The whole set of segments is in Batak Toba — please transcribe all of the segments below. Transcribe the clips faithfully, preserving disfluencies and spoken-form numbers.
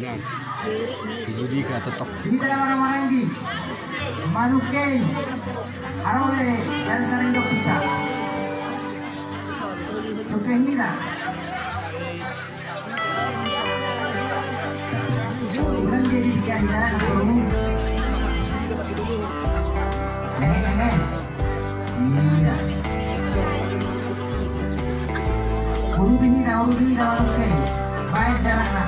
Di Budika totok. Hita na marhahamaranggi, manungkun, haroro sari-sari dok hita. Sungkun hita. Ulang jadi tiga hita na perlu. Nengek, nengek. Iya. Urupi hita, urupi hita, oke. Baik jarakna.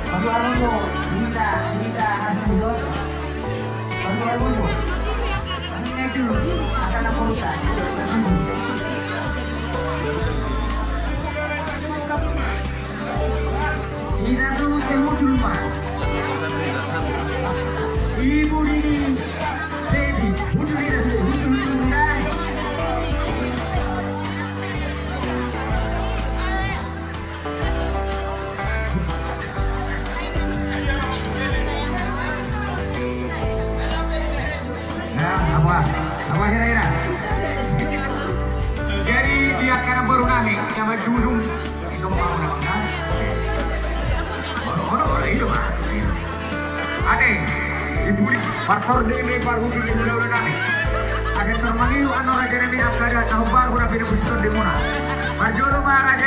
Paduahon do hita, hita hasudut. Paduahon do. Akan na kota. Hita suhut pe mundul ma. Ibu dini. Hei, mundul hita suhut, mundul, mundul, mundul. Nah, apa? Apa hira-hira? Jadi, di angka na boru nami, na manjujung, di sombong na bangga. Ono, ono, ono, ido, Pak. Ate, ibu di partor di, di parhundul di hula-hula nami. Asa tor mangiu annon raja nami angka adat na hombar hura pina pusiton di muna. Parjolo ma raja